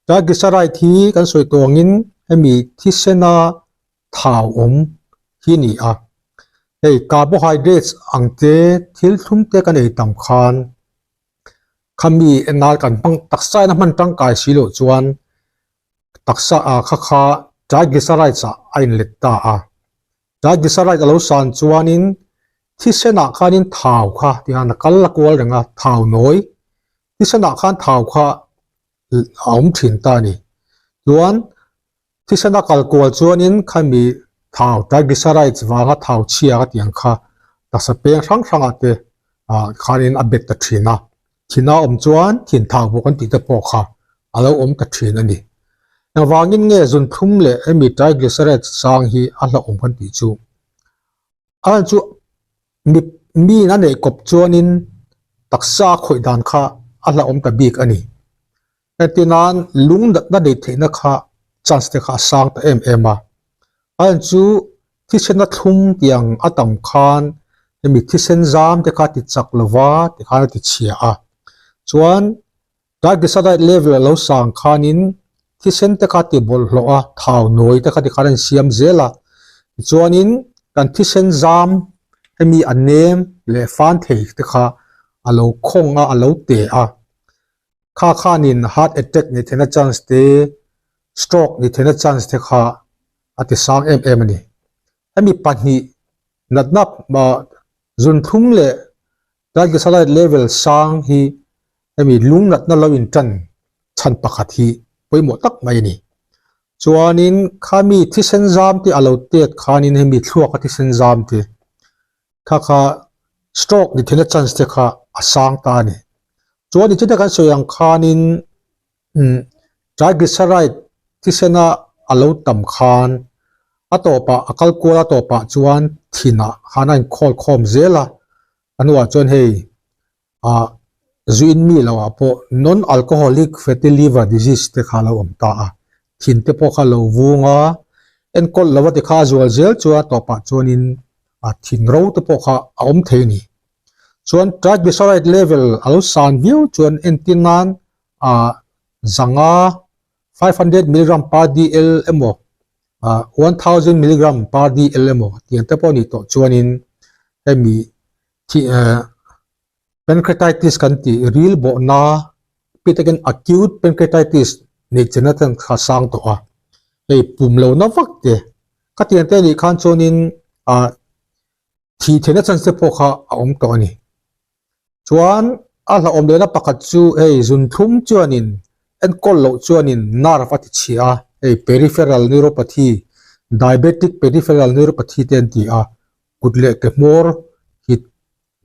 Triglyceride hi kan sawi tawh angin hemi thisena thau awm hi a ni a. Hei carbohydrates ang te thil thlum te kan ei tam khan khami enah kan hmang taksa in a hman tangkai si loh chuan taksa ah kha kha triglycerides ah a inlet ta a. Triglyceride a lo san chuanin thisenah khanin thau kha tihian a kal a kual reng a, thau nawi thisenah khan thau kha a awm thin ta a ni. Chuan thisena kal kual chuanin khami thau triglycerides vanga thau chhia ka tih ang kha taksa peng hrang hrangah te ah khanin a bet ta thin a. Thin a awm chuan thin thau bawk an tih te pawh kha a lo awm ta thin a ni. Engvangin nge zunthlum leh hemi triglycerides sang hi a hlauhawm kan tih chu? A lan chu mi miin a neih kawp chuanin taksa a khawih dan kha a hlauhawm ta bik a ni. Heti nan lung natna neih theihna kha chance te kha a sang ta em em a. A en chu thisen a thlum tiang a tam khan hemi thisen zam te kha ti chak lova ti khan a ti chhia a. Chuan triglyceride level a lo sang khanin thisen te kha ti bawlhhlawh a, thau nawi te kha ti khan a insiam zel a. Tichuanin kan thisen zam hemi a nem leh fan thei te kha a lo khawng a, a lo te a. Kha khanin heart attack nih theihna chance te, stroke nih theihna chance te kha a ti sang em em a ni. Hemi pahnih natna zunthlum leh triglyceride level sang hi hemi lung natna lo intan chhan pakhat hi pawimawh tak mai a ni. Chuanin khami thisen zam te a lo tet khanin hemi thluaka thisen zam te kha kha stroke ni theihna chance te kha a sang ta a ni. Chuan i chutah kan sawi ang khanin umm triglyceride thisena a lo tam khan a tawpah a kal kual a tawpah chuan thinah khan a inkhawl khawm zel a, a hnuah chuan hei ah zu in mi loh ah pawh non alcoholic fatty liver disease te kha a lo awm ta a, thin te pawh kha a lo vung a, enkawl lo a ti kha a zual zel chuan a tawpah chuanin ah thin ro te pawh kha a awm thei a ni. Chuan triglyceride level a lo san viau chuan entir nan ah zanga 500 milligram per dl emaw ah 1000 milligram per dl emaw tiang te pawh a nih tawh chuanin hemi thih eh pancreatitis kan tih ril bawhna pi takin acute pancreatitis neih chena ten kha sang tawh a hei pum lo na vak te ka tiang te anih khan chuanin ah thih theihna chance te pawh kha a awm tawh a ni. Chuan a hlauhawm lehna pakhat chu hei zunthlum chuanin enkawl loh chuanin nerve a ti chhia a, hei peripheral neuropathy, diabetic peripheral neuropathy te an ti a, kut leh ke hmawr hit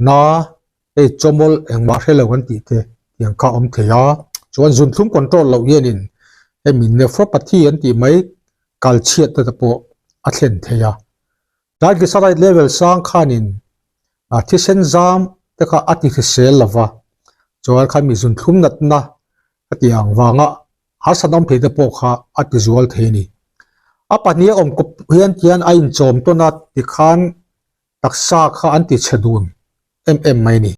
na hei chawmawlh engmah hre lo kan tih te tiang kha a awm thei a. Chuan zunthlum control loh hianin hemi nephropathy an tih mai kal chhiat te pawh a thlen thei a. Triglyceride level sang khanin a thisen zam te kha a ti hrisel lo va, chuan kha mi zunthlum natna a tih ang vanga harsatna awm thei te pawh kha a ti zual thei a ni. A pahnih a awm kawp hian tian a inchawm tawn a tikhan taksa kha an ti chhe dun em em mai a ni.